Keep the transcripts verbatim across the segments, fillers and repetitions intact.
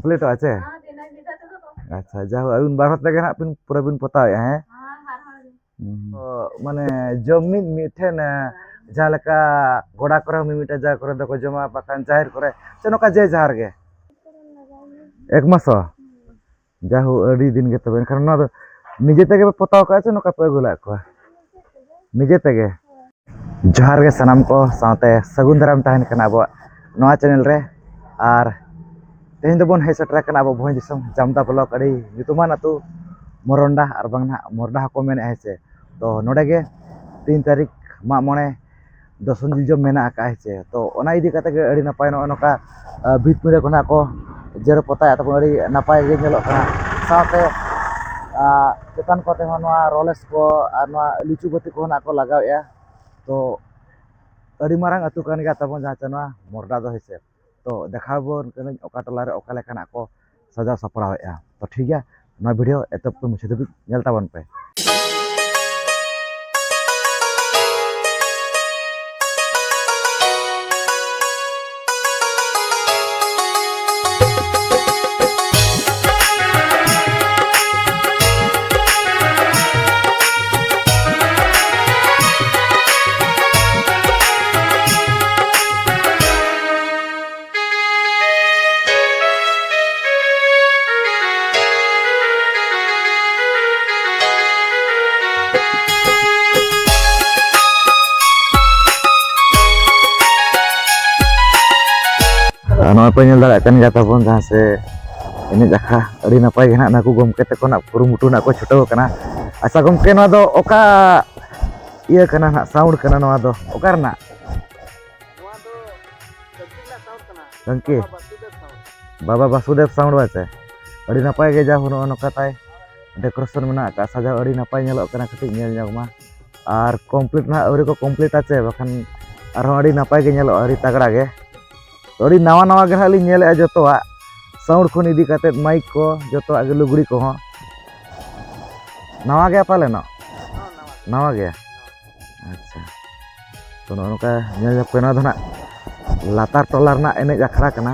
ᱞᱮᱴᱚᱜᱼᱟ ᱪᱮ? ᱟᱪᱪᱷᱟ, ᱡᱟᱦᱳ, ᱟᱹᱵᱤᱱ ᱵᱟᱨ ᱦᱚᱲ ᱛᱮᱜᱮ ᱦᱟᱸᱜ ᱵᱤᱱ ᱯᱩᱨᱟᱹ ᱵᱤᱱ ᱯᱚᱛᱟᱣᱮᱫᱼᱟ, ᱦᱮᱸ? ᱦᱩᱸ᱾ ᱛᱚ, ᱢᱟᱱᱮ ᱡᱚᱢ ᱢᱤᱫ ᱢᱤᱫ ᱴᱷᱮᱱ, ᱮ, ᱡᱟᱦᱟᱸ ᱞᱮᱠᱟ ᱜᱚᱰᱟ ᱠᱚᱨᱮ ᱦᱚᱸ ᱢᱤᱢᱤᱫᱴᱟᱝ ᱡᱟᱭᱜᱟ ᱠᱚᱨᱮ ᱫᱚᱠᱚ ᱡᱚᱢᱟ, ᱵᱟᱠᱷᱟᱱ ᱡᱟᱦᱮᱨ ᱠᱚᱨᱮ ᱥᱮ ᱱᱚᱝᱠᱟ ᱡᱮ ᱡᱟᱦᱟᱨ ᱜᱮ? ᱮᱠ ᱢᱟᱥ ᱦᱚᱸ? ᱡᱟᱦᱳ, ᱟᱹᱰᱤ ᱫᱤᱱ ᱜᱮ ᱛᱚᱵᱮ᱾ ᱮᱱᱠᱷᱟᱱ ᱱᱚᱣᱟ ᱫᱚ ᱱᱤᱡᱮ ᱛᱮᱜᱮ ᱯᱮ ᱯᱚᱛᱟᱣ ᱠᱟᱜᱼᱟ ᱥᱮ ᱱᱚᱝᱠᱟ ᱯᱮ ᱟᱹᱜᱩ ᱞᱟᱜ ᱠᱚᱣᱟ? ᱱᱤᱡᱮ ᱛᱮᱜᱮ᱾ ᱡᱚᱦᱟᱨ ᱜᱮ ᱥᱟᱱᱟᱢ ᱠᱚ ᱥᱟᱶᱛᱮ ᱥᱟᱹᱜᱩᱱ ᱫᱟᱨᱟᱢ ᱛᱟᱦᱮᱱ ᱠᱟᱱᱟ ᱟᱵᱚᱣᱟᱜ ᱱᱚᱣᱟ ᱪᱮᱱᱮᱞ ᱨᱮ᱾ ᱟᱨ ᱛᱮᱦᱮᱧ ᱫᱚᱵᱚᱱ ᱦᱮᱡ ᱥᱮᱴᱮᱨ ᱟᱠᱟᱱᱟ ᱟᱵᱚ ᱵᱷᱚᱸᱡᱽ ᱫᱤᱥᱚᱢ ᱡᱟᱢᱫᱟ ᱵᱞᱚᱠ, ᱟᱹᱰᱤ ᱧᱩᱛᱩᱢᱟᱱ ᱟᱹᱛᱩ ᱢᱚᱨᱚᱱᱰᱟ, ᱟᱨ ᱵᱟᱝ ᱱᱟᱦᱟᱜ ᱢᱚᱨᱰᱟ ᱦᱚᱸᱠᱚ ᱢᱮᱱᱮᱫᱼᱟ, ᱦᱮᱸ ᱥᱮ᱾ ᱛᱚ ᱱᱚᱰᱮ ᱜᱮ ᱛᱤᱱ ᱛᱟᱹᱨᱤᱠᱷ ᱢᱟᱜ ᱢᱚᱬᱮ ᱫᱚᱥᱚᱱ ᱡᱤᱞ ᱡᱚᱢ ᱢᱮᱱᱟᱜ ᱟᱠᱟᱫᱼᱟ, ᱦᱮᱸ ᱪᱮ᱾ ᱛᱚ ᱚᱱᱟ ᱤᱫᱤ ᱠᱟᱛᱮ ᱜᱮ ᱟᱹᱰᱤ ᱱᱟᱯᱟᱭ ᱱᱚᱜᱼᱚ ᱱᱚᱝᱠᱟ, ᱟ, ᱵᱷᱤᱛ ᱯᱤᱸᱰᱟᱹ ᱠᱚ ᱱᱟᱦᱟᱜ ᱠᱚ ᱡᱮᱨᱮᱲ ᱯᱚᱛᱟᱣᱮᱫ ᱛᱟᱵᱚᱱ, ᱟᱹᱰᱤ ᱱᱟᱯᱟᱭ ᱜᱮ ᱧᱮᱞᱚᱜ ᱠᱟᱱᱟ᱾ ᱥᱟᱶᱛᱮ, ᱟ, ᱪᱮᱛᱟᱱ ᱠᱚᱛᱮ ᱦᱚᱸ ᱱᱚᱣᱟ ᱨᱚᱞᱮᱥ ᱠᱚ ᱟᱨ ᱱᱚᱣᱟ ᱞᱤᱪᱩ ᱵᱟᱹᱛᱤ ᱠᱚ ᱱᱟᱦᱟᱜ ᱠᱚ ᱞᱟᱜᱟᱣᱮᱫᱼᱟ᱾ ᱛᱚ ᱟᱹᱰᱤ ᱢᱟᱨᱟᱝ ᱟᱹᱛᱩ ᱠᱟᱱ ᱜᱮᱭᱟ ᱛᱟᱵᱚᱱ, ᱡᱟᱦᱟᱸ ᱪᱮ ᱱᱚᱣᱟ ᱢᱚᱨᱰᱟ ᱫᱚ, ᱦᱮᱸ ᱥᱮ᱾ ᱛᱚ ᱫᱮᱠᱷᱟᱣ ᱵᱚᱱ ᱠᱟᱹᱱᱟᱹᱧ ᱚᱠᱟ ᱴᱚᱞᱟ ᱨᱮ ᱚᱠᱟ ᱞᱮᱠᱟᱱᱟᱜ ᱠᱚ ᱥᱟᱡᱟᱣ ᱥᱟᱯᱲᱟᱣᱮᱫᱼᱟ᱾ ᱛᱚ ᱴᱷᱤᱠ ᱜᱮᱭᱟ, ᱱᱚᱣᱟ ᱵᱷᱤᱰᱤᱭᱳ ᱮᱛᱚᱦᱚᱵ ᱠᱷᱚᱱ ᱢᱩᱪᱟᱹᱫ ᱫᱷᱟᱹᱵᱤᱡ ᱧᱮᱞ ᱛᱟᱵᱚᱱ ᱯᱮ᱾ ᱟᱨ ᱱᱚᱜᱼᱚᱭ ᱯᱮ ᱧᱮᱞ ᱫᱟᱲᱮᱭᱟᱜ ᱠᱟᱱ ᱜᱮᱭᱟ ᱛᱟᱵᱚᱱ, ᱡᱟᱦᱟᱸ ᱥᱮ ᱮᱱᱮᱡ ᱟᱠᱷᱲᱟ ᱟᱹᱰᱤ ᱱᱟᱯᱟᱭ ᱜᱮ ᱱᱟᱦᱟᱜ ᱱᱩᱠᱩ ᱜᱚᱢᱠᱮ ᱛᱟᱠᱚ ᱱᱟᱜ ᱠᱩᱨᱩᱢᱩᱴᱩ ᱱᱟᱜ ᱠᱚ ᱪᱷᱩᱴᱟᱹᱣ ᱟᱠᱟᱱᱟ᱾ ᱟᱪᱪᱷᱟ ᱜᱚᱢᱠᱮ, ᱱᱚᱣᱟ ᱫᱚ ᱚᱠᱟ ᱤᱭᱟᱹ ᱠᱟᱱᱟ ᱱᱟᱜ, ᱥᱟᱣᱩᱱᱰ ᱠᱟᱱᱟ ᱱᱚᱣᱟ ᱫᱚ, ᱚᱠᱟ ᱨᱮᱱᱟᱜ? ᱱᱚᱣᱟ ᱫᱚ ᱪᱟᱹᱠᱨᱤ ᱨᱮᱱᱟᱜ ᱥᱟᱣᱩᱱᱰ ᱠᱟᱱᱟ᱾ ᱜᱚᱢᱠᱮ᱾ ᱵᱟᱵᱟ ᱵᱟᱥᱩᱫᱮᱵ ᱥᱟᱣᱩᱱᱰ᱾ ᱵᱟᱵᱟ ᱵᱟᱥᱩᱫᱮᱵ ᱥᱟᱣᱩᱱᱰ ᱵᱟᱪᱮ? ᱟᱹᱰᱤ ᱱᱟᱯᱟᱭ ᱜᱮ, ᱡᱟ ᱦᱚᱸ ᱱᱚᱜᱼᱚ ᱱᱚᱝᱠᱟ ᱛᱟᱭ ᱰᱮᱠᱳᱨᱮᱥᱚᱱ ᱢᱮᱱᱟᱜ ᱟᱠᱟᱫ, ᱥᱟᱡᱟᱣ ᱟᱹᱰᱤ ᱱᱟᱯᱟᱭ ᱧᱮᱞᱚᱜ ᱠᱟᱱᱟ, ᱠᱟᱹᱴᱤᱡ ᱧᱮᱞ ᱧᱚᱜ ᱢᱟ᱾ ᱟᱨ ᱠᱚᱢᱯᱞᱤᱴ ᱱᱟᱦᱟᱜ ᱟᱹᱣᱨᱤ ᱠᱚ ᱠᱚᱢᱯᱞᱤᱴᱟ ᱪᱮ, ᱵᱟᱠᱷᱟᱱ ᱟᱨᱦᱚᱸ ᱟᱹᱰᱤ ᱱᱟᱯᱟᱭ ᱜᱮ ᱧᱮᱞᱚᱜᱼᱟ, ᱟᱹᱰᱤ ᱛᱟᱜᱲᱟ ᱜᱮ᱾ ᱛᱚ ᱟᱹᱰᱤ ᱱᱟᱣᱟ ᱱᱟᱣᱟ ᱜᱮ ᱱᱟᱦᱟᱜ ᱞᱤᱧ ᱧᱮᱞᱮᱫᱼᱟ ᱡᱚᱛᱚᱣᱟᱜ, ᱥᱟᱣᱩᱱᱰ ᱠᱷᱚᱱ ᱤᱫᱤ ᱠᱟᱛᱮᱫ ᱢᱟᱭᱤᱠ ᱠᱚ, ᱡᱚᱛᱚᱣᱟᱜ ᱜᱮ, ᱞᱩᱜᱽᱲᱤ ᱠᱚᱦᱚᱸ᱾ ᱱᱟᱣᱟ ᱜᱮᱭᱟ ᱯᱟᱞᱮᱱᱚᱜ? ᱱᱟᱣᱟ ᱜᱮᱭᱟ? ᱟᱪᱪᱷᱟ᱾ ᱛᱚ ᱱᱚᱜᱼᱚ ᱱᱚᱝᱠᱟ ᱧᱮᱞ ᱧᱚᱜ ᱯᱮ, ᱱᱚᱣᱟ ᱫᱚ ᱱᱟᱜ ᱞᱟᱛᱟᱨ ᱴᱚᱞᱟ ᱨᱮᱱᱟᱜ ᱮᱱᱮᱡ ᱟᱠᱷᱲᱟ ᱠᱟᱱᱟ᱾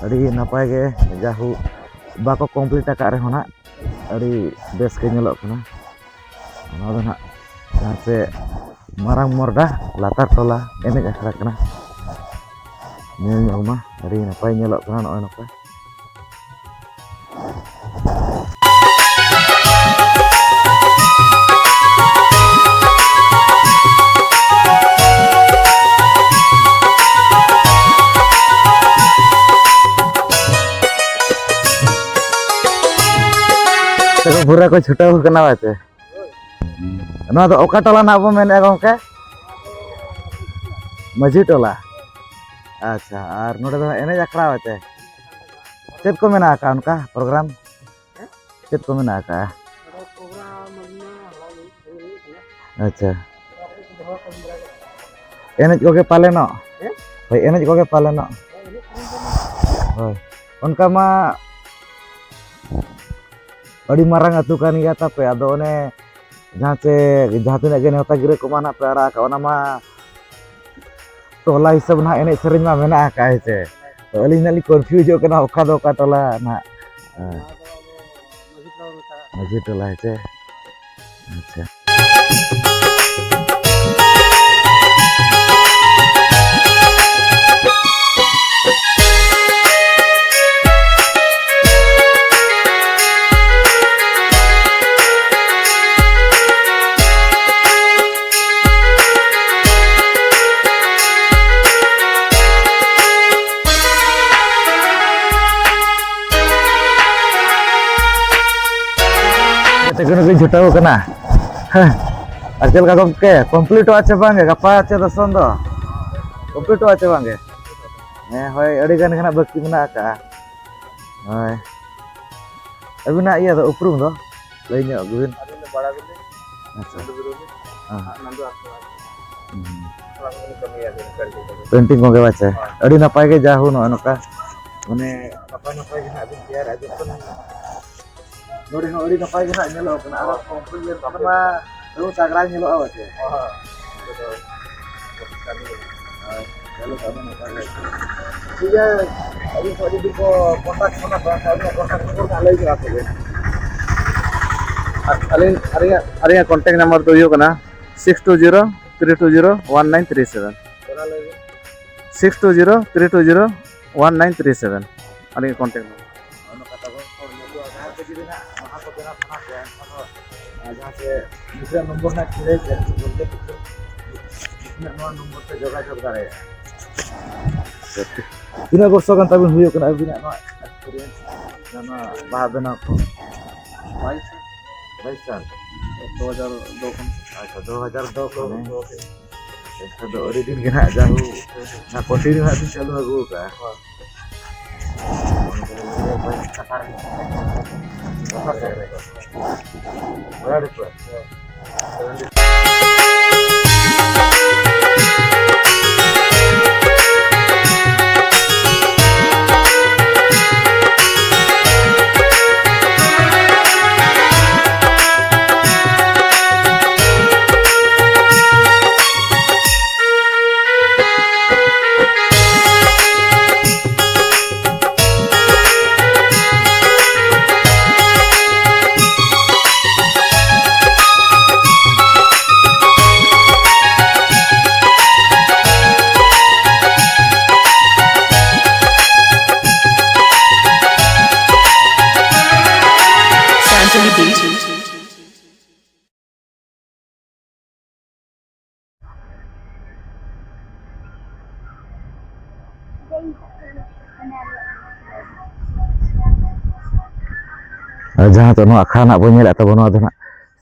ᱟᱹᱰᱤ ᱱᱟᱯᱟᱭ ᱜᱮ, ᱡᱟᱦᱳ ᱵᱟᱠᱚ ᱠᱚᱢᱯᱞᱤᱴ ᱟᱠᱟᱫ ᱨᱮᱦᱚᱸ ᱱᱟᱜ ᱟᱹᱰᱤ ᱵᱮᱥ ᱜᱮ ᱧᱮᱞᱚᱜ ᱠᱟᱱᱟ᱾ ᱱᱚᱣᱟ ᱫᱚ ᱱᱟᱜ ᱡᱟᱦᱟᱸ ᱪᱮ ᱢᱟᱨᱟᱝ ᱢᱚᱨᱰᱟ ᱞᱟᱛᱟᱨ ᱴᱚᱞᱟ ᱮᱱᱮᱡ ᱟᱠᱷᱲᱟ ᱠᱟᱱᱟ᱾ ᱧᱮᱞ ᱧᱚᱜ ᱢᱟ, ᱟᱹᱰᱤ ᱱᱟᱯᱟᱭ ᱧᱮᱞᱚᱜ ᱠᱟᱱᱟ ᱱᱚᱜᱼᱚᱭ ᱱᱚᱝᱠᱟ᱾ ᱯᱩᱨᱟᱹ ᱠᱚ ᱪᱷᱩᱴᱟᱹᱣ ᱠᱟᱱᱟ ᱵᱟᱪᱮ᱾ ᱱᱚᱣᱟ ᱫᱚ ᱚᱠᱟ ᱴᱚᱞᱟ ᱱᱟᱜ ᱵᱚ ᱢᱮᱱᱮᱫᱼᱟ ᱜᱚᱢᱠᱮ? ᱢᱟᱹᱡᱷᱤ ᱴᱚᱞᱟ᱾ ᱟᱪᱪᱷᱟ, ᱟᱨ ᱱᱚᱰᱮ ᱫᱚ ᱮᱱᱮᱡ ᱟᱠᱷᱲᱟ ᱵᱟᱪᱮ? ᱪᱮᱫ ᱠᱚ ᱢᱮᱱᱟᱜ ᱟᱠᱟᱫ ᱚᱱᱠᱟ ᱯᱨᱳᱜᱨᱟᱢ? ᱪᱮᱫ ᱠᱚ ᱢᱮᱱᱟᱜ ᱟᱠᱟᱫᱼᱟ? ᱟᱪᱪᱷᱟ, ᱮᱱᱮᱡ ᱠᱚᱜᱮ ᱯᱟᱞᱮᱱᱚᱜ? ᱦᱮᱸ? ᱦᱳᱭ, ᱮᱱᱮᱡ ᱠᱚᱜᱮ ᱯᱟᱞᱮᱱᱚᱜ? ᱦᱳᱭ, ᱚᱱᱠᱟ ᱢᱟ ᱟᱹᱰᱤ ᱢᱟᱨᱟᱝ ᱟᱹᱛᱩ ᱠᱟᱱ ᱜᱮᱭᱟ ᱛᱟᱯᱮ, ᱟᱫᱚ ᱚᱱᱮ ᱡᱟᱦᱟᱸ ᱪᱮ ᱡᱟᱦᱟᱸ ᱛᱤᱱᱟᱹᱜ ᱜᱮ ᱱᱮᱣᱛᱟ ᱜᱤᱨᱟᱹ ᱠᱚᱢᱟ ᱱᱟᱜ ᱯᱮ ᱟᱲᱟᱜ ᱟᱠᱟᱫ, ᱚᱱᱟ ᱢᱟ ᱴᱚᱞᱟ ᱦᱤᱥᱟᱹᱵ ᱱᱟᱦᱟᱜ ᱮᱱᱮᱡ ᱥᱮᱨᱮᱧ ᱢᱟ ᱢᱮᱱᱟᱜ ᱟᱠᱟᱫ, ᱦᱮᱸ ᱥᱮ? ᱛᱚ ᱟᱹᱞᱤᱧ ᱱᱟᱜ ᱞᱤᱧ ᱠᱚᱱᱯᱷᱤᱭᱩᱡᱚᱜ ᱠᱟᱱᱟ, ᱚᱠᱟ ᱫᱚ ᱚᱠᱟ ᱴᱚᱞᱟ ᱱᱟᱦᱟᱜ᱾ ᱦᱮᱸ᱾ ᱢᱟᱹᱡᱷᱤ ᱴᱚᱞᱟ, ᱦᱮᱸ ᱪᱮ? ᱟᱪᱪᱷᱟ᱾ ᱜᱟᱛᱮ ᱠᱚ ᱱᱩᱠᱩ ᱪᱷᱩᱴᱟᱹᱣ ᱠᱟᱱᱟ᱾ ᱦᱮᱸ᱾ ᱟᱨ ᱪᱮᱫ ᱞᱮᱠᱟ ᱜᱚᱢᱠᱮ, ᱠᱚᱢᱯᱞᱤᱴᱚᱜᱼᱟ ᱪᱮ ᱵᱟᱝᱜᱮ ᱜᱟᱯᱟ ᱪᱮ ᱫᱚᱥᱚᱱ ᱫᱚ? ᱠᱚᱢᱯᱞᱤᱴᱚᱜᱼᱟ ᱪᱮ ᱵᱟᱝᱜᱮ? ᱦᱮᱸ, ᱦᱳᱭ, ᱟᱹᱰᱤ ᱜᱟᱱ ᱜᱮ ᱱᱟᱜ ᱵᱟᱹᱠᱤ ᱢᱮᱱᱟᱜ ᱟᱠᱟᱜᱼᱟ᱾ ᱦᱳᱭ᱾ ᱟᱹᱵᱤᱱᱟᱜ ᱤᱭᱟᱹ ᱫᱚ, ᱩᱯᱨᱩᱢ ᱫᱚ ᱞᱟᱹᱭ ᱧᱚᱜ ᱟᱹᱜᱩ ᱵᱤᱱ᱾ ᱟᱹᱞᱤᱧ ᱫᱚ ᱵᱟᱲᱟ ᱜᱮᱞᱤᱧ᱾ ᱟᱪᱪᱷᱟ᱾ ᱱᱟᱱᱫᱩ ᱜᱩᱨᱩ ᱜᱮ᱾ ᱦᱮᱸ᱾ ᱱᱟᱱᱫᱩ ᱟᱥᱲᱟ᱾ ᱦᱩᱸ᱾ ᱚᱱᱟ ᱠᱚᱜᱮᱞᱤᱧ ᱠᱟᱹᱢᱤᱭᱟ, ᱟᱹᱞᱤᱧ ᱯᱮᱱᱴᱤᱝ ᱠᱚᱜᱮ᱾ ᱯᱮᱱᱴᱤᱝ ᱠᱚᱜᱮ, ᱟᱪᱪᱷᱟ᱾ ᱦᱳᱭ᱾ ᱟᱹᱰᱤ ᱱᱟᱯᱟᱭ ᱜᱮ, ᱡᱟ ᱦᱳ, ᱱᱚᱜᱼᱚᱭ ᱱᱚᱝᱠᱟ ᱢᱟᱱᱮ ᱱᱟᱯᱟᱭ ᱱᱟᱯᱟᱭ ᱜᱮ ᱱᱟᱜ ᱵᱤᱱ ᱛᱮᱭᱟᱨᱟ, ᱡᱚᱠᱷᱚᱱ ᱱᱚᱰᱮ ᱦᱚᱸ ᱟᱹᱰᱤ ᱱᱟᱯᱟᱭ ᱜᱮ ᱱᱟᱜ ᱧᱮᱞᱚᱜ ᱠᱟᱱᱟ᱾ ᱟᱨᱚ ᱠᱚᱢᱯᱞᱤᱴ ᱞᱮᱱᱠᱷᱟᱱ ᱢᱟ ᱟᱹᱰᱤ ᱛᱟᱜᱲᱟ ᱧᱮᱞᱚᱜᱼᱟ ᱵᱟᱪᱮ? ᱦᱳᱭ᱾ ᱦᱳᱭ᱾ ᱴᱷᱤᱠ ᱜᱮᱭᱟ, ᱟᱹᱵᱤᱱ ᱥᱟᱶ ᱡᱩᱫᱤ ᱠᱚ contact ᱥᱟᱱᱟ ᱠᱚᱣᱟ, ᱮᱱᱠᱷᱟᱱ ᱟᱹᱞᱤᱧᱟᱜ contact number ᱱᱟᱦᱟᱜ ᱞᱟᱹᱭ ᱵᱮᱱᱟ ᱛᱚᱵᱮ᱾ ᱟᱨ ᱟᱹᱞᱤᱧ, ᱟᱹᱞᱤᱧᱟᱜ, ᱟᱹᱞᱤᱧᱟᱜ contact number ᱫᱚ ᱦᱩᱭᱩᱜ ᱠᱟᱱᱟ six two zero three two zero one nine three seven᱾ ᱚᱱᱟ ᱞᱟᱹᱭ ᱵᱮᱱ᱾ Six two zero three two zero one nine three seven, ᱟᱹᱞᱤᱧᱟᱜ contact number᱾ ᱚᱱᱟ ᱠᱟᱛᱷᱟ ᱵᱚᱱ ᱧᱮᱞᱚᱜᱼᱟ, ᱡᱟᱦᱟᱸᱭ ᱠᱚ ᱡᱩᱫᱤ ᱱᱟᱦᱟᱜ ᱱᱚᱣᱟ ᱠᱚ ᱵᱮᱱᱟᱣ ᱥᱟᱱᱟ ᱠᱚᱣᱟ, ᱮᱱᱠᱷᱟᱱ ᱫᱚ, ᱟᱨ ᱡᱟᱦᱟᱸ ᱥᱮ ᱜᱤᱫᱽᱨᱟᱹ number ᱱᱟᱦᱟᱜ ᱠᱷᱩᱞᱟᱹᱣ ᱠᱮᱫ ᱵᱚᱞᱛᱮ ᱱᱟᱦᱟᱜ ᱱᱚᱣᱟ number ᱛᱮ ᱡᱳᱜᱟᱡᱳᱜᱽ ᱫᱟᱲᱮᱭᱟᱜᱼᱟ᱾ ᱛᱤᱱᱟᱹᱜ ᱵᱚᱨᱥᱚ ᱜᱟᱱ ᱛᱟᱵᱤᱱ ᱦᱩᱭᱩᱜ ᱠᱟᱱᱟ ᱟᱹᱵᱤᱱᱟᱜ ᱱᱚᱣᱟ experience, ᱱᱚᱣᱟ ᱵᱟᱦᱟ ᱵᱮᱱᱟᱣ ᱠᱚ? ᱵᱟᱭᱤᱥ᱾ ᱵᱟᱭᱤᱥ ᱥᱟᱞ᱾ ᱫᱩ ᱦᱟᱡᱟᱨ ᱫᱩ ᱠᱷᱚᱱ᱾ ᱟᱪᱪᱷᱟ, ᱫᱩ ᱦᱟᱡᱟᱨ ᱫᱩ ᱠᱷᱚᱱ᱾ ᱮᱱᱠᱷᱟᱱ ᱫᱚ ᱟᱹᱰᱤ ᱫᱤᱱ ᱜᱮ ᱱᱟᱦᱟᱜ ᱡᱟᱦᱳ, ᱚᱱᱟ continue ᱱᱟᱦᱟᱜ ᱵᱤᱱ ᱪᱟᱹᱞᱩ ᱟᱹᱜᱩ ᱟᱠᱟᱫᱼᱟ᱾ ᱦᱳᱭ᱾ ᱠᱟᱛᱷᱟ ᱨᱮ᱾ ᱠᱟᱛᱷᱟ ᱥᱮᱫ ᱨᱮ᱾ ᱵᱟᱲᱟ ᱟᱹᱰᱤ ᱯᱮ᱾ ᱟᱨ ᱡᱟᱦᱟᱸ ᱫᱚ ᱱᱚᱣᱟ ᱟᱠᱷᱲᱟ ᱱᱟᱜ ᱵᱚᱱ ᱧᱮᱞᱮᱫ ᱛᱟᱵᱚᱱ, ᱱᱚᱣᱟ ᱫᱚ ᱱᱟᱜ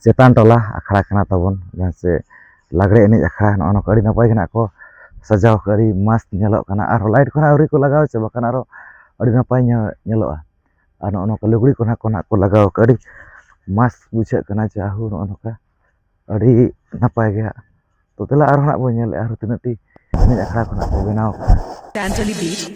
ᱪᱮᱛᱟᱱ ᱴᱚᱞᱟ ᱟᱠᱷᱲᱟ ᱠᱟᱱᱟ ᱛᱟᱵᱚᱱ, ᱡᱟᱦᱟᱸ ᱥᱮ ᱞᱟᱜᱽᱲᱮ ᱮᱱᱮᱡ ᱟᱠᱷᱲᱟ᱾ ᱱᱚᱜᱼᱚ ᱱᱚᱝᱠᱟ ᱟᱹᱰᱤ ᱱᱟᱯᱟᱭ ᱜᱮ ᱱᱟᱜ ᱠᱚ ᱥᱟᱡᱟᱣ ᱠᱟᱜᱼᱟ, ᱟᱹᱰᱤ ᱢᱚᱡᱽ ᱧᱮᱞᱚᱜ ᱠᱟᱱᱟ᱾ ᱟᱨᱦᱚᱸ light ᱠᱚ ᱱᱟᱜ ᱟᱹᱣᱨᱤ ᱠᱚ ᱞᱟᱜᱟᱣ ᱪᱟᱵᱟ ᱠᱟᱱᱟ, ᱟᱨᱦᱚᱸ ᱟᱹᱰᱤ ᱱᱟᱯᱟᱭ ᱧᱮ-, ᱧᱮᱞᱚᱜᱼᱟ᱾ ᱟᱨ ᱱᱚᱜᱼᱚ ᱱᱚᱝᱠᱟ ᱞᱩᱜᱽᱲᱤ ᱠᱚ ᱱᱟᱜ ᱠᱚ ᱱᱟᱜ ᱠᱚ ᱞᱟᱜᱟᱣ ᱠᱟᱜᱼᱟ, ᱟᱹᱰᱤ ᱢᱚᱡᱽ ᱵᱩᱡᱷᱟᱹᱜ ᱠᱟᱱᱟ᱾ ᱡᱟᱦᱳ, ᱱᱚᱜᱼᱚ ᱱᱚᱝᱠᱟ ᱟᱹᱰᱤ ᱱᱟᱯᱟᱭ ᱜᱮ ᱦᱟᱸᱜ᱾ ᱛᱚ ᱫᱮᱞᱟ ᱟᱨᱦᱚᱸ ᱱᱟᱜ ᱵᱚᱱ ᱧᱮᱞᱮᱜᱼᱟ, ᱟᱨᱦᱚᱸ ᱛᱤᱱᱟᱹᱜ ᱴᱤ ᱮᱱᱮᱡ ᱟᱠᱷᱲᱟ ᱠᱚ ᱱᱟᱜ ᱠᱚ ᱵᱮᱱᱟᱣ ᱠᱟᱜᱼᱟ᱾ Tantally Beat.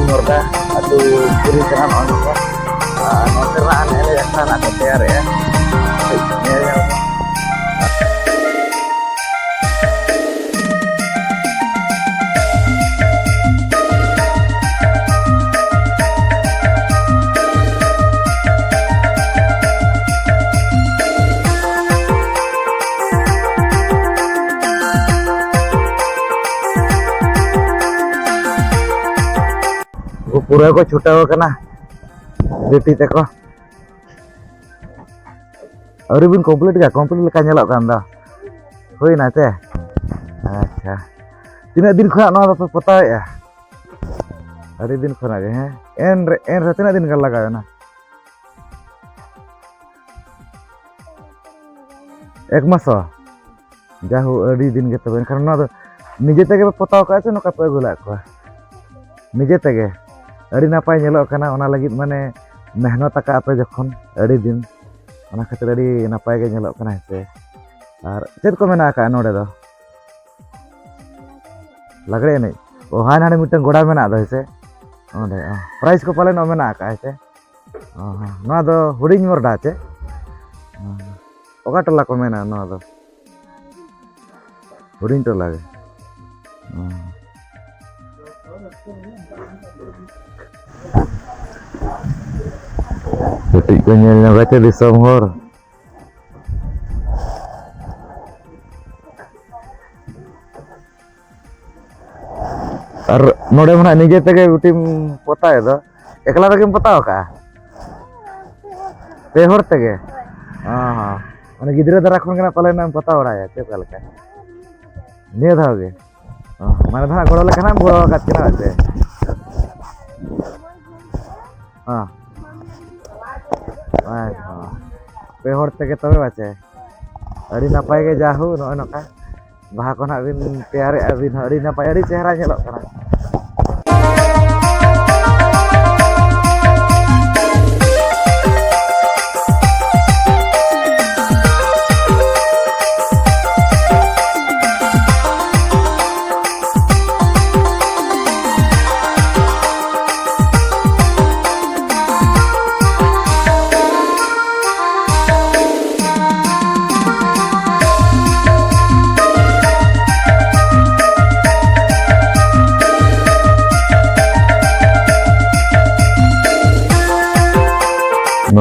ᱱᱚᱨᱫᱟ ᱟᱹᱛᱩ ᱯᱩᱨᱤ ᱠᱟᱱᱟ ᱱᱚᱜᱼᱚᱭ ᱱᱚᱝᱠᱟ᱾ ᱟᱨ ᱱᱚᱛᱮ ᱨᱮᱱᱟᱜ ᱮᱱᱮᱡ ᱟᱠᱷᱲᱟ ᱨᱮᱱᱟᱜ ᱠᱚ ᱛᱮᱭᱟᱨᱮᱜᱼᱟ᱾ ᱧᱮᱞ ᱧᱟᱢᱚᱜ ᱠᱟᱱᱟ᱾ ᱩᱱᱠᱩ ᱯᱩᱨᱟᱹ ᱠᱚ ᱪᱷᱩᱴᱟᱹᱣ ᱟᱠᱟᱱᱟ ᱵᱤᱴᱤ ᱛᱟᱠᱚ᱾ ᱟᱹᱣᱨᱤ ᱵᱤᱱ complete ᱜᱮᱭᱟ? Complete ᱞᱮᱠᱟ ᱧᱮᱞᱚᱜ ᱠᱟᱱ ᱫᱚ᱾ ᱦᱩᱭᱱᱟ ᱪᱮ? ᱟᱪᱪᱷᱟ, ᱛᱤᱱᱟᱹᱜ ᱫᱤᱱ ᱠᱷᱚᱱᱟᱜ ᱱᱚᱣᱟ ᱫᱚᱯᱮ ᱯᱚᱛᱟᱣᱮᱫᱼᱟ? ᱟᱹᱰᱤ ᱫᱤᱱ ᱠᱷᱚᱱᱟᱜ ᱜᱮ, ᱦᱮᱸ? ᱮᱱ ᱨᱮ, ᱮᱱ ᱨᱮ ᱛᱤᱱᱟᱹᱜ ᱫᱤᱱ ᱜᱟᱱ ᱞᱟᱜᱟᱣ ᱮᱱᱟ? ᱮᱠ ᱢᱟᱥ ᱦᱚᱸ? ᱡᱟᱦᱳ, ᱟᱹᱰᱤ ᱫᱤᱱ ᱜᱮ ᱛᱚᱵᱮ᱾ ᱮᱱᱠᱷᱟᱱ ᱱᱚᱣᱟ ᱫᱚ ᱱᱤᱡᱮ ᱛᱮᱜᱮ ᱯᱮ ᱯᱚᱛᱟᱣ ᱠᱟᱜᱼᱟ ᱥᱮ ᱱᱚᱝᱠᱟ ᱯᱮ ᱟᱹᱜᱩ ᱞᱮᱫ ᱠᱚᱣᱟ? ᱱᱤᱡᱮ ᱛᱮᱜᱮ᱾ ᱟᱹᱰᱤ ᱱᱟᱯᱟᱭ ᱧᱮᱞᱚᱜ ᱠᱟᱱᱟ, ᱚᱱᱟ ᱞᱟᱹᱜᱤᱫ ᱢᱟᱱᱮ ᱢᱮᱦᱱᱚᱛ ᱟᱠᱟᱫ ᱟᱯᱮ ᱡᱚᱠᱷᱚᱱ ᱟᱹᱰᱤ ᱫᱤᱱ, ᱚᱱᱟ ᱠᱷᱟᱹᱛᱤᱨ ᱟᱹᱰᱤ ᱱᱟᱯᱟᱭ ᱜᱮ ᱧᱮᱞᱚᱜ ᱠᱟᱱᱟ, ᱦᱮᱸ ᱥᱮ᱾ ᱟᱨ ᱪᱮᱫ ᱠᱚ ᱢᱮᱱᱟᱜ ᱟᱠᱟᱫᱼᱟ ᱱᱚᱰᱮ ᱫᱚ? ᱞᱟᱜᱽᱲᱮ ᱮᱱᱮᱡ? ᱚ, ᱦᱟᱱᱮ ᱦᱟᱸᱰᱮ ᱢᱤᱫᱴᱟᱝ ᱜᱚᱰᱟ ᱢᱮᱱᱟᱜ ᱫᱚ, ᱦᱮᱸ ᱥᱮ? ᱚᱸᱰᱮ, ᱚ, prize ᱠᱚ ᱯᱟᱞᱮᱱ ᱚ ᱢᱮᱱᱟᱜ ᱟᱠᱟᱫᱼᱟ, ᱦᱮᱸ ᱥᱮ? ᱚ, ᱦᱚᱸ᱾ ᱱᱚᱣᱟ ᱫᱚ ᱦᱩᱰᱤᱧ ᱢᱚᱨᱰᱟ ᱪᱮ? ᱚ, ᱚᱠᱟ ᱴᱚᱞᱟ ᱠᱚ ᱢᱮᱱᱟ ᱱᱚᱣᱟ ᱫᱚ? ᱦᱩᱰᱤᱧ ᱴᱚᱞᱟ ᱜᱮ᱾ ᱚ᱾ ᱠᱟᱹᱴᱤᱡ ᱠᱚ ᱧᱮᱞ ᱧᱚᱜᱟ ᱪᱮ ᱫᱤᱥᱚᱢ ᱦᱚᱲ᱾ ᱟᱨ ᱱᱚᱰᱮ ᱢᱟ ᱱᱟᱜ ᱱᱤᱡᱮ ᱛᱮᱜᱮ ᱜᱩᱴᱤᱢ ᱯᱚᱛᱟᱣᱮᱫ ᱫᱚ, ᱮᱠᱞᱟ ᱛᱮᱜᱮᱢ ᱯᱚᱛᱟᱣ ᱟᱠᱟᱜᱼᱟ? ᱯᱮ ᱦᱚᱲ ᱛᱮᱜᱮ? ᱚ ᱦᱚᱸ, ᱢᱟᱱᱮ ᱜᱤᱫᱽᱨᱟᱹ ᱫᱷᱟᱨᱟ ᱠᱷᱚᱱ ᱜᱮ ᱱᱟᱜ ᱯᱟᱞᱮᱱ ᱮᱢ ᱯᱚᱛᱟᱣ ᱵᱟᱲᱟᱭᱟ ᱪᱮ ᱚᱠᱟ ᱞᱮᱠᱟ? ᱱᱤᱭᱟᱹ ᱫᱷᱟᱣ ᱜᱮ? ᱚ, ᱢᱟᱱᱮ ᱫᱚ ᱱᱟᱜ ᱜᱚᱲᱚ ᱞᱮᱠᱷᱟᱱ ᱮᱢ ᱜᱚᱲᱚ ᱟᱠᱟᱫ ᱠᱤᱱᱟ ᱟᱨ ᱪᱮᱫ? ᱦᱚᱸ᱾ ᱟᱪᱪᱷᱟ᱾ ᱯᱮ ᱦᱚᱲ ᱛᱮᱜᱮ ᱛᱚᱵᱮ ᱵᱟᱪᱮ? ᱟᱹᱰᱤ ᱱᱟᱯᱟᱭ ᱜᱮ ᱡᱟ ᱦᱳ, ᱱᱚᱜᱼᱚᱭ ᱱᱚᱝᱠᱟ ᱵᱟᱦᱟ ᱠᱚ ᱱᱟᱜ ᱵᱤᱱ ᱛᱮᱭᱟᱨᱮᱜᱼᱟ ᱵᱤᱱ ᱦᱚᱸ, ᱟᱹᱰᱤ ᱱᱟᱯᱟᱭ, ᱟᱹᱰᱤ ᱪᱮᱦᱨᱟ ᱧᱮᱞᱚᱜ ᱠᱟᱱᱟ᱾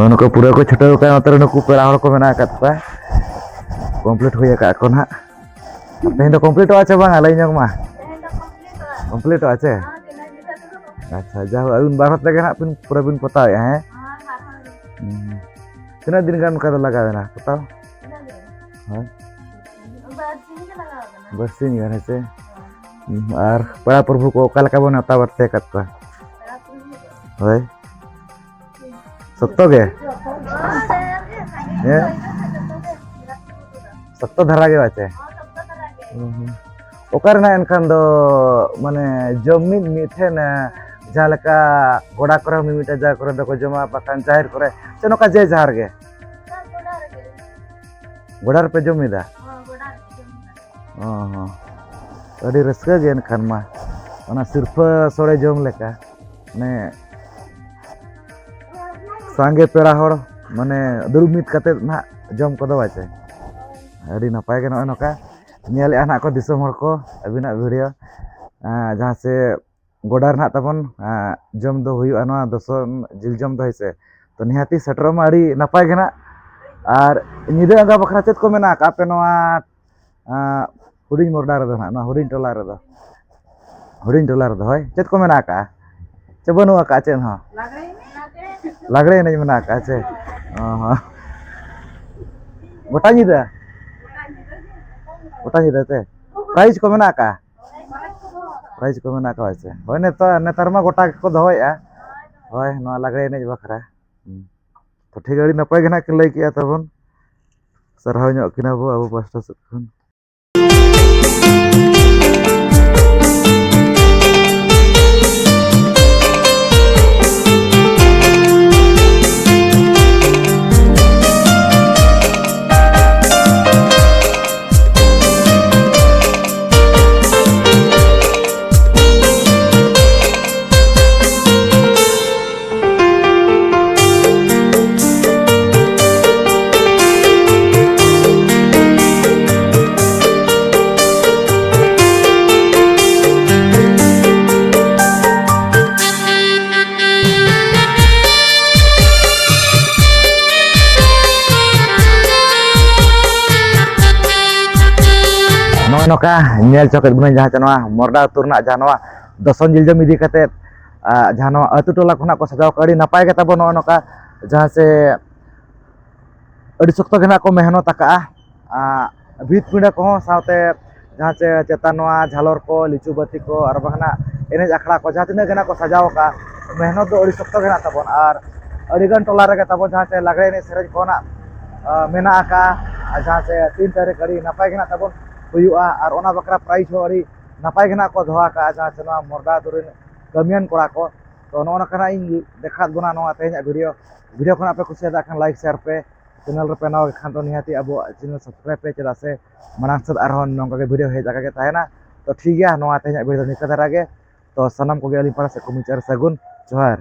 ᱱᱩᱠᱩ ᱯᱩᱨᱟᱹ ᱠᱚ ᱪᱷᱩᱴᱟᱹᱣ ᱟᱠᱟᱱᱟ, ᱱᱚᱛᱮ ᱨᱮ ᱱᱩᱠᱩ ᱯᱮᱲᱟ ᱦᱚᱲ ᱠᱚ ᱢᱮᱱᱟᱜ ᱟᱠᱟᱫ ᱠᱚᱣᱟ, ᱠᱚᱢᱯᱞᱤᱴ ᱦᱩᱭ ᱟᱠᱟᱫ ᱠᱚ ᱱᱟᱦᱟᱜ᱾ ᱛᱮᱦᱮᱧ ᱫᱚ ᱠᱚᱢᱯᱞᱤᱴᱚᱜᱼᱟ ᱪᱮ ᱵᱟᱝᱟ? ᱞᱟᱹᱭ ᱧᱚᱜ ᱢᱟ᱾ ᱠᱚᱢᱯᱞᱤᱴᱚᱜᱼᱟ ᱪᱮ? ᱟᱪᱪᱷᱟ, ᱡᱟᱭᱦᱳᱠ, ᱟᱹᱵᱤᱱ ᱵᱟᱨ ᱦᱚᱲ ᱛᱮᱜᱮ ᱱᱟᱦᱟᱜ ᱵᱤᱱ ᱯᱩᱨᱟᱹ ᱵᱤᱱ ᱯᱚᱛᱟᱣᱮᱫᱼᱟ, ᱦᱮᱸ? ᱦᱩᱸ᱾ ᱛᱤᱱᱟᱹᱜ ᱫᱤᱱ ᱜᱟᱱ ᱚᱱᱠᱟ ᱫᱚ ᱞᱟᱜᱟᱣ ᱮᱱᱟ ᱯᱚᱛᱟᱣ? ᱦᱳᱭ᱾ ᱵᱟᱨᱥᱤᱧ ᱜᱟᱱ, ᱦᱮᱸ ᱥᱮ? ᱦᱩᱸ, ᱟᱨ ᱯᱮᱲᱟ ᱯᱨᱚᱵᱷᱩ ᱠᱚ ᱚᱠᱟ ᱞᱮᱠᱟ ᱵᱚᱱ ᱱᱮᱣᱛᱟ ᱵᱟᱨᱛᱮ ᱟᱠᱟᱫ ᱠᱚᱣᱟ? ᱦᱳᱭ᱾ ᱥᱚᱠᱛᱚ ᱜᱮ? ᱦᱮᱸ? ᱥᱚᱠᱛᱚ ᱫᱷᱟᱨᱟ ᱜᱮ ᱵᱟᱪᱮ? ᱦᱩᱸ, ᱦᱩᱸ᱾ ᱚᱠᱟ ᱨᱮᱱᱟᱜ ᱮᱱᱠᱷᱟᱱ ᱫᱚ, ᱢᱟᱱᱮ, ᱡᱚᱢ ᱢᱤᱫ ᱢᱤᱫ ᱴᱷᱮᱱ, ᱮ, ᱡᱟᱦᱟᱸ ᱞᱮᱠᱟ ᱜᱚᱰᱟ ᱠᱚᱨᱮ ᱦᱚᱸ ᱢᱤᱢᱤᱫᱴᱟᱝ ᱡᱟᱭᱜᱟ ᱠᱚᱨᱮ ᱫᱚᱠᱚ ᱡᱚᱢᱟ, ᱵᱟᱠᱷᱟᱱ ᱡᱟᱦᱮᱨ ᱠᱚᱨᱮ, ᱥᱮ ᱱᱚᱝᱠᱟ ᱡᱮ ᱡᱟᱦᱟᱨ ᱜᱮ? ᱜᱚᱰᱟ ᱨᱮᱯᱮ ᱡᱚᱢ ᱮᱫᱟ? ᱚ ᱦᱚᱸ᱾ ᱟᱹᱰᱤ ᱨᱟᱹᱥᱠᱟᱹ ᱜᱮ ᱮᱱᱠᱷᱟᱱ ᱢᱟ, ᱚᱱᱟ ᱥᱤᱨᱯᱟᱹ ᱥᱳᱲᱮ ᱡᱚᱢ ᱞᱮᱠᱟ᱾ ᱢᱟᱱᱮ, ᱥᱟᱸᱜᱮ ᱯᱮᱲᱟ ᱦᱚᱲ, ᱢᱟᱱᱮ, ᱫᱩᱲᱩᱵ ᱢᱤᱫ ᱠᱟᱛᱮᱫ ᱱᱟᱦᱟᱜ ᱡᱚᱢ ᱠᱚᱫᱚ ᱵᱟᱪᱮ? ᱟᱹᱰᱤ ᱱᱟᱯᱟᱭ ᱜᱮ ᱱᱚᱜᱼᱚᱭ ᱱᱚᱝᱠᱟ ᱧᱮᱞᱮᱫᱼᱟ ᱱᱟᱦᱟᱜ ᱠᱚ ᱫᱤᱥᱚᱢ ᱦᱚᱲ ᱠᱚ ᱟᱹᱵᱤᱱᱟᱜ ᱵᱷᱤᱰᱤᱭᱳ᱾ ᱮᱸ, ᱡᱟᱦᱟᱸ ᱥᱮ ᱜᱚᱰᱟ ᱨᱮ ᱱᱟᱦᱟᱜ ᱛᱟᱵᱚᱱ, ᱮᱸ, ᱡᱚᱢ ᱫᱚ ᱦᱩᱭᱩᱜᱼᱟ ᱱᱚᱣᱟ ᱫᱚᱥᱚᱱ ᱡᱤᱞ ᱡᱚᱢ ᱫᱚ, ᱦᱮᱸ ᱥᱮ? ᱛᱚ, ᱱᱤᱦᱟᱹᱛᱤ ᱥᱮᱴᱮᱨᱚᱜ ᱢᱟ ᱟᱹᱰᱤ ᱱᱟᱯᱟᱭ ᱜᱮ ᱱᱟᱦᱟᱜ᱾ ᱟᱨ ᱧᱤᱫᱟᱹ ᱟᱸᱜᱟ ᱵᱟᱠᱷᱨᱟ ᱪᱮᱫ ᱠᱚ ᱢᱮᱱᱟᱜ ᱟᱠᱟᱫ ᱟᱯᱮ ᱱᱚᱣᱟ ᱟᱸ, ᱦᱩᱰᱤᱧ ᱢᱚᱨᱰᱟ ᱨᱮᱫᱚ ᱱᱟᱦᱟᱜ, ᱱᱚᱣᱟ ᱦᱩᱰᱤᱧ ᱴᱚᱞᱟ ᱨᱮᱫᱚ, ᱦᱩᱰᱤᱧ ᱴᱚᱞᱟ ᱨᱮᱫᱚ, ᱦᱳᱭ, ᱪᱮᱫ ᱠᱚ ᱢᱮᱱᱟᱜ ᱟᱠᱟᱜᱼᱟ? ᱪᱮ ᱵᱟᱹᱱᱩᱜ ᱟᱠᱟᱜᱼᱟ ᱪᱮᱫ ᱦᱚᱸ? ᱞᱟᱜᱽᱲᱮ ᱮᱱᱮᱡ ᱢᱮᱱᱟᱜ ᱟᱠᱟᱜᱼᱟ ᱪᱮ? ᱚ ᱦᱚᱸ᱾ ᱜᱚᱴᱟ ᱧᱤᱫᱟᱹ? ᱜᱚᱴᱟ ᱧᱤᱫᱟᱹ ᱪᱮ? ᱯᱨᱟᱭᱤᱡᱽ ᱠᱚ ᱢᱮᱱᱟᱜ ᱟᱠᱟᱜᱼᱟ? ᱯᱨᱟᱭᱤᱡᱽ ᱠᱚ ᱢᱮᱱᱟᱜ ᱟᱠᱟᱜᱼᱟ ᱪᱮ? ᱦᱳᱭ, ᱱᱮᱛᱟᱨ, ᱱᱮᱛᱟᱨ ᱢᱟ ᱜᱚᱴᱟ ᱜᱮᱠᱚ ᱫᱚᱦᱚᱭᱮᱫᱼᱟ᱾ ᱦᱳᱭ, ᱱᱚᱣᱟ ᱞᱟᱜᱽᱲᱮ ᱮᱱᱮᱡ ᱵᱟᱠᱷᱨᱟ᱾ ᱦᱩᱸ᱾ ᱛᱚ, ᱴᱷᱤᱠ, ᱟᱹᱰᱤ ᱱᱟᱯᱟᱭ ᱜᱮ ᱱᱟᱦᱟᱜ ᱠᱤᱱ ᱞᱟᱹᱭ ᱠᱮᱜᱼᱟ ᱛᱟᱵᱚᱱ᱾ ᱥᱟᱨᱦᱟᱣ ᱧᱚᱜ ᱠᱤᱱᱟ ᱵᱚ ᱟᱵᱚ ᱯᱟᱥᱴᱟ ᱥᱮᱫ ᱠᱷᱚᱱ᱾ ᱱᱚᱝᱠᱟ ᱧᱮᱞ ᱪᱚ ᱠᱮᱫ ᱵᱚᱱᱟᱹᱧ ᱡᱟᱦᱟᱸ ᱪᱮ ᱱᱚᱣᱟ ᱢᱚᱨᱰᱟ ᱟᱹᱛᱩ ᱨᱮᱱᱟᱜ ᱡᱟᱦᱟᱸ ᱱᱚᱣᱟ ᱫᱚᱥᱚᱱ ᱡᱤᱞᱡᱚᱢ ᱤᱫᱤ ᱠᱟᱛᱮᱫ, ᱟᱨ ᱡᱟᱦᱟᱸ ᱱᱚᱣᱟ ᱟᱹᱛᱩ ᱴᱚᱞᱟ ᱠᱷᱚᱱᱟᱜ ᱠᱚ ᱥᱟᱡᱟᱣ ᱠᱟᱜᱼᱟ, ᱟᱹᱰᱤ ᱱᱟᱯᱟᱭ ᱜᱮ ᱛᱟᱵᱚᱱ ᱱᱚᱜᱼᱚ ᱱᱚᱝᱠᱟ ᱡᱟᱦᱟᱸ ᱪᱮ ᱟᱹᱰᱤ ᱥᱚᱠᱛᱚ ᱜᱮ ᱱᱟᱜ ᱠᱚ ᱢᱮᱦᱱᱚᱛ ᱟᱠᱟᱜᱼᱟ᱾ ᱟᱨ ᱵᱷᱤᱛ ᱯᱤᱸᱰᱟᱹ ᱠᱚᱦᱚᱸ ᱥᱟᱶᱛᱮ ᱡᱟᱦᱟᱸ ᱪᱮ ᱪᱮᱛᱟᱱ ᱱᱚᱣᱟ ᱡᱷᱟᱞᱚᱨ ᱠᱚ, ᱞᱤᱪᱩ ᱵᱟᱹᱛᱤ ᱠᱚ, ᱟᱨ ᱵᱟᱝ ᱱᱟᱜ ᱮᱱᱮᱡ ᱟᱠᱷᱲᱟ ᱠᱚ ᱡᱟᱦᱟᱸ ᱛᱤᱱᱟᱹᱜ ᱜᱮ ᱱᱟᱜ ᱠᱚ ᱥᱟᱡᱟᱣ ᱟᱠᱟᱜᱼᱟ, ᱢᱮᱦᱱᱚᱛ ᱫᱚ ᱟᱹᱰᱤ ᱥᱚᱠᱛᱚ ᱜᱮ ᱱᱟᱜ ᱛᱟᱵᱚᱱ᱾ ᱟᱨ ᱟᱹᱰᱤᱜᱟᱱ ᱴᱚᱞᱟ ᱨᱮᱜᱮ ᱛᱟᱵᱚᱱ ᱡᱟᱦᱟᱸ ᱪᱮ ᱞᱟᱜᱽᱲᱮ ᱮᱱᱮᱡ ᱥᱮᱨᱮᱧ ᱠᱚ ᱱᱟᱜ, ᱟᱨ ᱢᱮᱱᱟᱜ ᱟᱠᱟᱜᱼᱟ᱾ ᱟᱨ ᱡᱟᱦᱟᱸ ᱪᱮ ᱛᱤᱱ ᱛᱟᱹᱨᱤᱠᱷ ᱟᱹᱰᱤ ᱱᱟᱯᱟᱭ ᱜᱮ ᱱᱟᱜ ᱛᱟᱵᱚᱱ ᱦᱩᱭᱩᱜᱼᱟ᱾ ᱟᱨ ᱚᱱᱟ ᱵᱟᱠᱷᱨᱟ prize ᱦᱚᱸ ᱟᱹᱰᱤ ᱱᱟᱯᱟᱭ ᱜᱮ ᱱᱟᱜ ᱠᱚ ᱫᱚᱦᱚ ᱟᱠᱟᱜᱼᱟ ᱡᱟᱦᱟᱸ ᱪᱮ ᱱᱚᱣᱟ ᱢᱚᱨᱰᱟ ᱟᱹᱛᱩ ᱨᱮᱱ ᱠᱟᱹᱢᱤᱭᱟᱱ ᱠᱚᱲᱟ ᱠᱚ᱾ ᱛᱚ ᱱᱚᱜᱼᱚ ᱱᱚᱝᱠᱟᱱᱟᱜ ᱤᱧ ᱫᱮᱠᱷᱟᱣᱟᱫ ᱵᱚᱱᱟ ᱱᱚᱣᱟ ᱛᱮᱦᱮᱧᱟᱜ video᱾ Video ᱠᱷᱚᱱᱟᱜ ᱯᱮ ᱠᱩᱥᱤᱭᱟᱫᱟ ᱠᱷᱟᱱ like share ᱯᱮ, channel ᱨᱮᱯᱮ ᱱᱟᱣᱟ ᱜᱮ ᱠᱷᱟᱱ ᱫᱚ ᱱᱤᱦᱟᱹᱛᱤ ᱟᱵᱚᱣᱟᱜ channel subscribe ᱯᱮ, ᱪᱮᱫᱟᱜ ᱥᱮ ᱢᱟᱲᱟᱝ ᱥᱮᱫ ᱟᱨᱦᱚᱸ ᱱᱚᱝᱠᱟ ᱜᱮ video ᱦᱮᱡ ᱟᱠᱟ ᱜᱮ ᱛᱟᱦᱮᱱᱟ᱾ ᱛᱚ ᱴᱷᱤᱠ ᱜᱮᱭᱟ, ᱱᱚᱣᱟ ᱛᱮᱦᱮᱧᱟᱜ video ᱫᱚ ᱱᱤᱝᱠᱟᱹ ᱫᱷᱟᱨᱟ ᱜᱮ᱾ ᱛᱚ ᱥᱟᱱᱟᱢ ᱠᱚᱜᱮ ᱟᱹᱞᱤᱧ ᱯᱟᱦᱴᱟ ᱥᱮᱫ ᱠᱷᱚᱱ ᱢᱩᱪᱟᱹᱫ ᱨᱮ ᱥᱟᱹᱜᱩᱱ ᱡᱚᱦᱟᱨ᱾